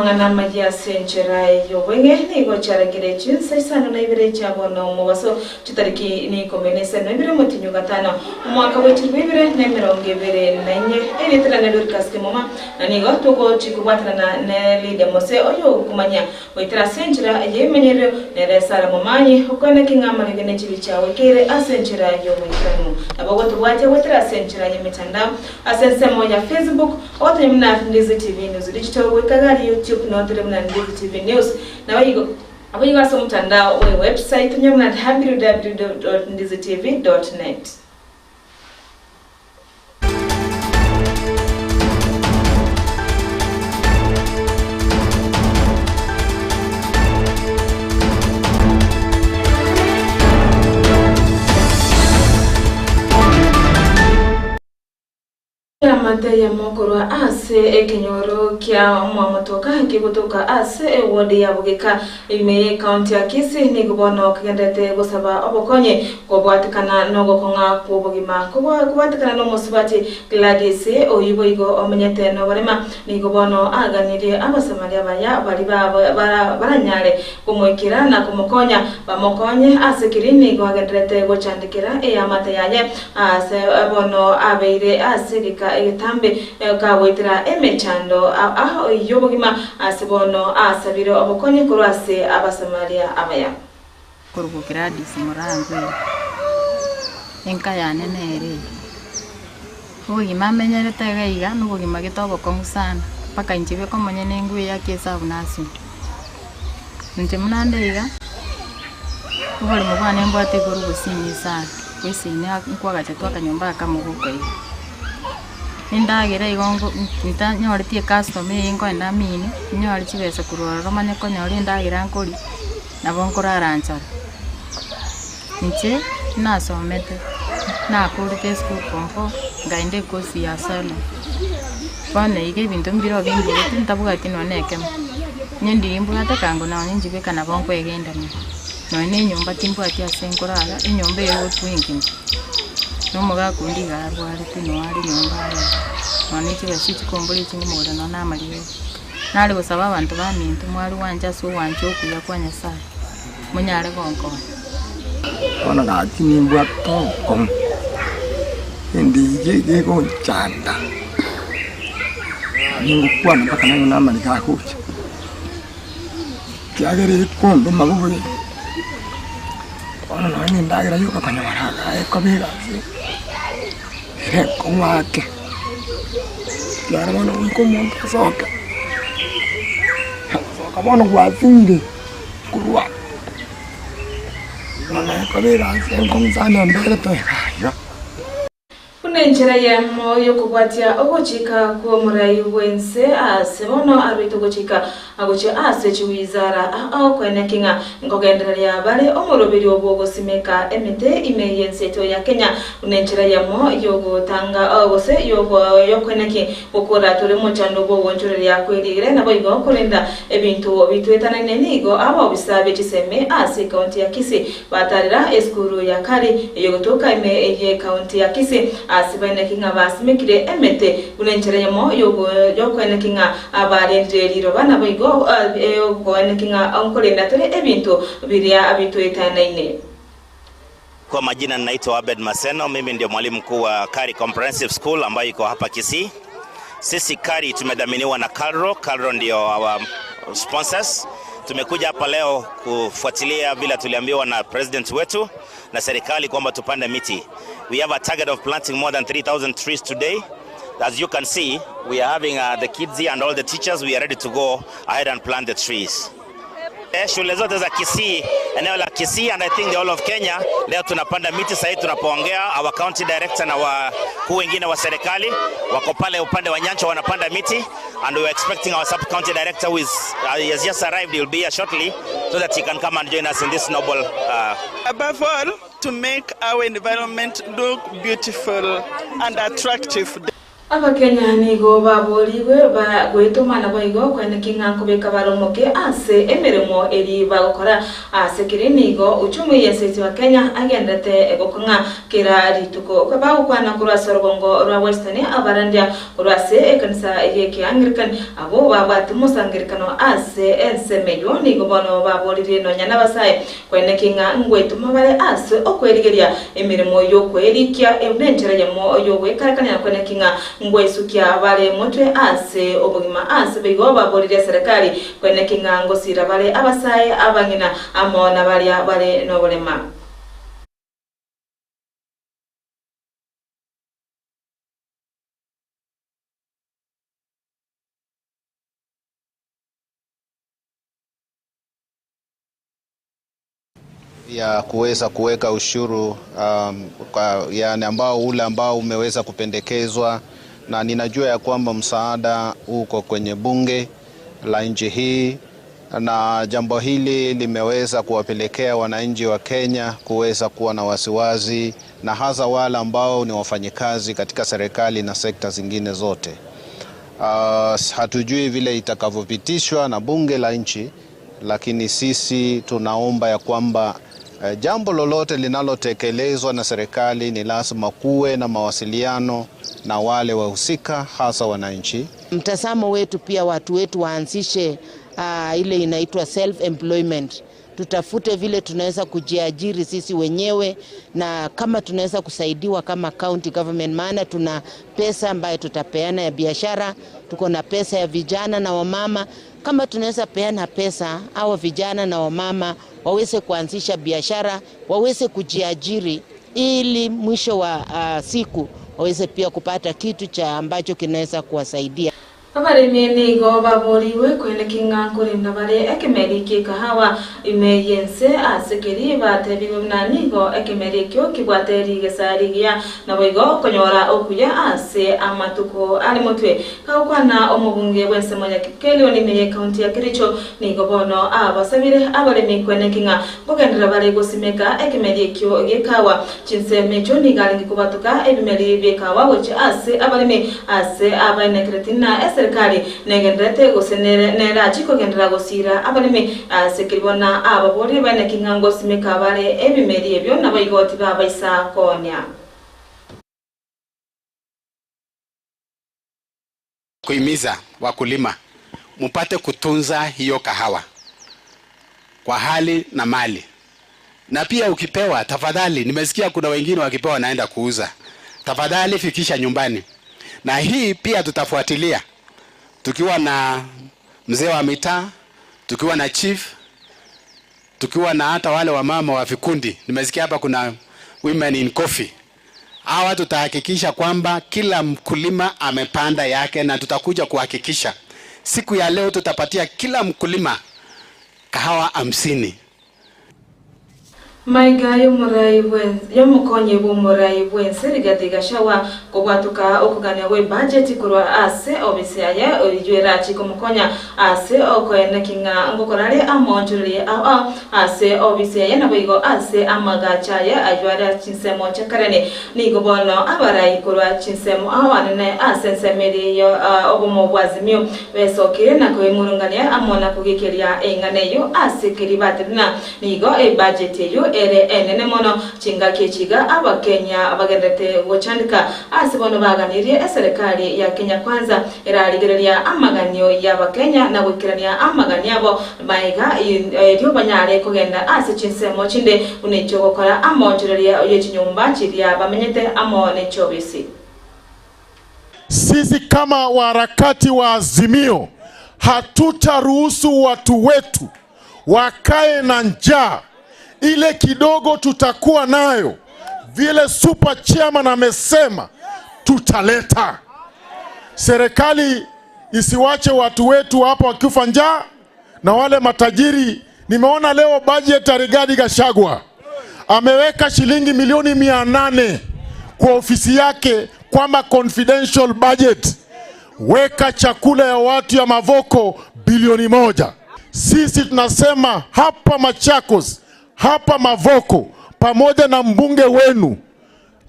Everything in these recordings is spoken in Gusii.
Amang'ana amayia ase enchera y'obweng'e nigo chiarakire chinsa isano na ibere chia bono omobaso, chitariki n'ikomi na isano ibere omotienyi o gatano, omwaka bwe chilifu ibere na emerongo ebere na inye. Erieta riane Dorcas Kemuma, na nigo togochi kobwatanana ne Lydia Mose oyogokomanya goetera ase enchera y'emenyerero, nere Sara Momanyi, okoeneki ng'a amariogi ne chibi chiagoikeire ase enchera y'oboikeranu. Nabo ogotobwatia goetera ase enchera y'emetandao ase ensemo ya Facebook, Ogotonya buna Ndizi TV News Digital goika gari YouTube notore buna Ndizi TV News. Naboigo naboigo ase omotandao bwe website tonya buna www.ndizitv.net. Eamate eyemo korwa ase ekenyoro kia Mwamotoka kegotoka ase eward ya Bogeka ime y'ecounty ya Kisii nigo bono kegenderete gosaba obokonyi kobwatekana nogokong'a kw'obogima. Kobwatekana nomosubati Gladys oyio boigo omenyete noborema nigo bono aganirie abasamaria abaya baria baranyare Komoikera na komokonya bamokonye ase keri nigo agendererete gochandekera eamate yaye aase bono abeire ase egeka egetambe kagoetera emechando y'obogima ase bono asabire obokonyi korwa ase Abasamaria abaya. Korwa Gladys morango eye, enka yane nere eye. Obogima amenyerete iga iga nobogima gete obokong'u sana, mpaka inche bweka omonyene ngweyake esabu nasinywa. Inche buna nde iga, oboremo bwane mbwate igoro gose sana, gose ime nkwagachetwe akanyomba akamo goka iga. Endagera igo nko ntanyoreti ecustomer eye nkoenda mine, nyore chibesa korwa ororo manye konyora endagera nkoria, nabo nkorara nchara. Inche nasomete, nakorete esukuru form four, nkaenda ekosi ya salon. Bono iga ebinto mbire bimburete ntabwati nonye na ekemo, onye ndiri mbwate kango nonye nchibeka nabo nkoegenda mono. Nonye na enyomba timbwati ase nkorara, enyomba eye egotwa engima, na omogaka onde iga arwarete noo are nyomba aroro, nonye na chibesa chikombora echi nkomogorera nonye na amariogo. Nare gosaba abanto baminto mware gwancha ase ogwancha okuya kwa Nyasaye, monyare gonkonya. Bono gaki nimbwate obokong'u, endiicho eye egonchanda, ningokwana mpaka nanye namariga agocha, ekiagera ekondoma bobe, bono nonye na endagera yoka konyora iga ekoba egasi ere enkong'u ake. Ekiagera bono goika omonto asoke, agosoka bono gwasinyire korwa bono ekoba egasi enkong'u sana emberete iga iga. Buna enchera eyemo y'okobwatia ogochika kw'omorai bw'ense aase bono aruete ogochika gochia ase chiwizara ao koeneki ng'a nkogendereria bare omoroberio bw'ogosimeka emete ime y'ense yaito ya Kenya buna enchera eyemo y'ogotanga gose y'okoeneki gokora tore mochando bw'ogoonchoreria kwerigere naboigo korenda ebinto bitwetanaine nigo abaobisa be chisemi ase ekaunti ya Kisii Batarera esukuru ya Kari eyogotoka ime y'ekaunti ya Kisii ase baeneki ng'a basimekire emete buna enchera eyemo y'okoeneki ng'a barendire riroba naboigo eyokoeneki ng'a nkorenda tore ebinto biria bitoetanaine. Kwa majina ninaitwa Abed Maseno, mimi ndio mwalimu mkuu wa Kari Comprehensive School ambayo iko hapa Kisii. Sisi Kari tumedhaminiwa na Kalro, Kalro ndio our sponsors. Tumekuja hapa leo kufuatilia vile tuliambiwa na president wetu na serikali kwamba tupande miti. We have a target of planting more than 3000 trees today. As you can see, we are having uh, the kids here and all the teachers. We are ready to go ahead and plant the trees. Eh, shule zote za Kisii, eneo la Kisii and I think the whole of Kenya leo tunapanda miti sasa hivi tunapoongea, our county director na wakuu wengine wa serikali wako pale upande wa Nyanchwa wanapanda miti and we are expecting our sub county director who is uh, he has just arrived he will be here shortly so that he can come and join us in this noble uh, Above all, to make our environment look beautiful and attractive. Abakenya nigo baboorigwe goetoma naboigo koenekia ng'a nkobeka bare omoke ase emeremo eri bagokora. Ase keri nigo uchumi y'ense ya Kenya agenderete gokong'a kera rituko. Bagokwana korwa ase orogongo rwa Western abarandia korwa ase ekanisa y'Ekeangirikani abwo babwate omosangerekano ase ensemo eyio nigo bono baboririe nonya nabasae Koeneki ng'a ngwetoma bare ase okwerigeria emeremo y'okwerikia nenchera eyemo y'ogwekarekania na koeneki ng'a ngwesukia bare motwe ase obogima ase boigo baboririe eserekari koeneki ng'a ngosira bare abasae, abang'ina, amo na baria bare noborema. Ya kuweza kuweka ushuru um, kwa, yani ambao ule ambao umeweza kupendekezwa na ninajua ya kwamba msaada uko kwenye bunge la nchi hii, na jambo hili limeweza kuwapelekea wananchi wa Kenya kuweza kuwa na wasiwasi na hasa wale ambao ni wafanyikazi katika serikali na sekta zingine zote. Uh, hatujui vile itakavyopitishwa na bunge la nchi, lakini sisi tunaomba ya kwamba eh, jambo lolote linalotekelezwa na serikali ni lazima kuwe na mawasiliano na wale wahusika, hasa wananchi. Mtazamo wetu pia watu wetu waanzishe ile inaitwa self employment. Tutafute vile tunaweza kujiajiri sisi wenyewe, na kama tunaweza kusaidiwa kama county government, maana tuna pesa ambayo tutapeana ya biashara, tuko na pesa ya vijana na wamama. Kama tunaweza peana pesa au vijana na wamama waweze kuanzisha biashara, waweze kujiajiri, ili mwisho wa siku waweze pia kupata kitu cha ambacho kinaweza kuwasaidia. Abaremi nigo baborigwe koeneki ng'a nkorenda bare ekemeri ki'ekahawa ime y'ense ase keria batebigwe buna nigo ekemeri ekio kibwate rigesa rigiya naboigo okonyora okuya ase amatuko are motwe. Kagokwana omobunge bw'ensemo ya Kipkelion ime y'ecounty ya Kericho nigo bono abasabire abaremi koeneki ng'a nkogenderera bare gosimeka ekemeri ekio gi'ekahawa. Chinsemo echio nigo arenge kobatoka ebimeri bi'ekahawa gochia ase abaremi ase abaenekereti na eserikari negendererete gose nere nerachie kogenderera gosiira abaremi ase keribo na ababorie baeneki ng'a ngosimeka bare ebimeri ebio naboigo tibabaisa koonia. Kuhimiza wakulima mupate kutunza hiyo kahawa kwa hali na mali, na pia ukipewa, tafadhali, nimesikia kuna wengine wakipewa wanaenda kuuza, tafadhali fikisha nyumbani. Na hii pia tutafuatilia tukiwa na mzee wa mitaa, tukiwa na chief, tukiwa na hata wale wamama wa vikundi. Nimesikia hapa kuna women in coffee. Hawa tutahakikisha kwamba kila mkulima amepanda yake, na tutakuja kuhakikisha siku ya leo tutapatia kila mkulima kahawa 50. Maiga y'omorai bwen y'omokonyi bw'omorai bw'ense Rigathi Gachagua kobwatoka okogania gw'ebudget korwa ase obisi yaye oyio erachi komokonya ase okoeneki ng'a ngokora are amaonchoreria ao ao ase obisi yaye naboigo ase amagacho aye ayio are chinsemo chia karene. Nigo bono abarai korwa chinsemo ao anene ase ensemo eria ya obomo bwa Azimio besokire na koemurungania amo na kogekeria eng'ana eyio ase keria batebire ng'a nigo ebudget eyio ere enene mono chingaki echi iga Abakenya bagendererete gochandeka ase bono baganirie eserekari ya Kenya Kwanza erarigereria amaganio y'Abakenya na goikerania amaganio abo Maiga erio banyare kogenda ase chinsemo chinde buna echi'ogokora amaonchoreria ye chinyomba chiria bamenyete amo ne chiobisi. Sisi kama waharakati wa Azimio hatutaruhusu watu wetu wakae na njaa. Ile kidogo tutakuwa nayo, vile super chairman amesema, tutaleta. Serikali isiwache watu wetu hapo wakifa njaa na wale matajiri. Nimeona leo budget ya Rigathi Gachagua ameweka shilingi milioni 800 kwa ofisi yake kwamba confidential budget. Weka chakula ya watu ya Mavoko bilioni 1. Sisi tunasema hapa Machakos, hapa Mavoko, pamoja na mbunge wenu.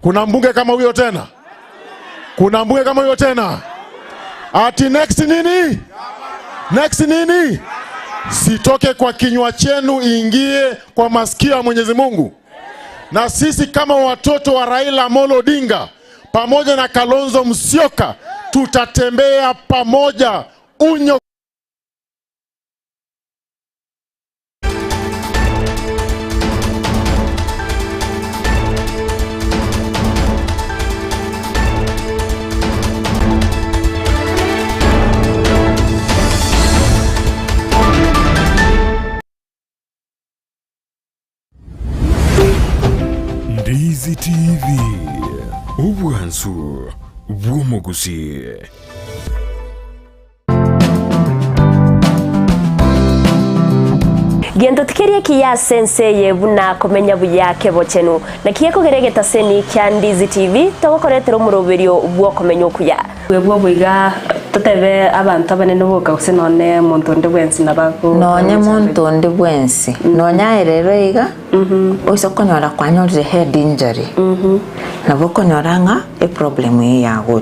Kuna mbunge kama huyo tena? Kuna mbunge kama huyo tena? Ati next nini? Next nini? Sitoke kwa kinywa chenu, ingie kwa masikio ya Mwenyezi Mungu. Na sisi kama watoto wa Raila Amolo Odinga pamoja na Kalonzo Musyoka tutatembea pamoja unyo Ndizi TV, obwansu bw'omogusii. Gento tikeri ekiya ase ense eye buna komenya buya kebochenu. Naki gekogera egetaseni kia Ndizi TV togokoretera omoroberio bw'okomenya okuya. Bwebwo iga totebe abanto abanene boka gose nonye monto onde bwensi nabo ago Nonye monto onde bwensi, nonye aye rero iga, oise konyora kwanyorire head injury, nabo okonyora ng'a eproblem eye yagocha.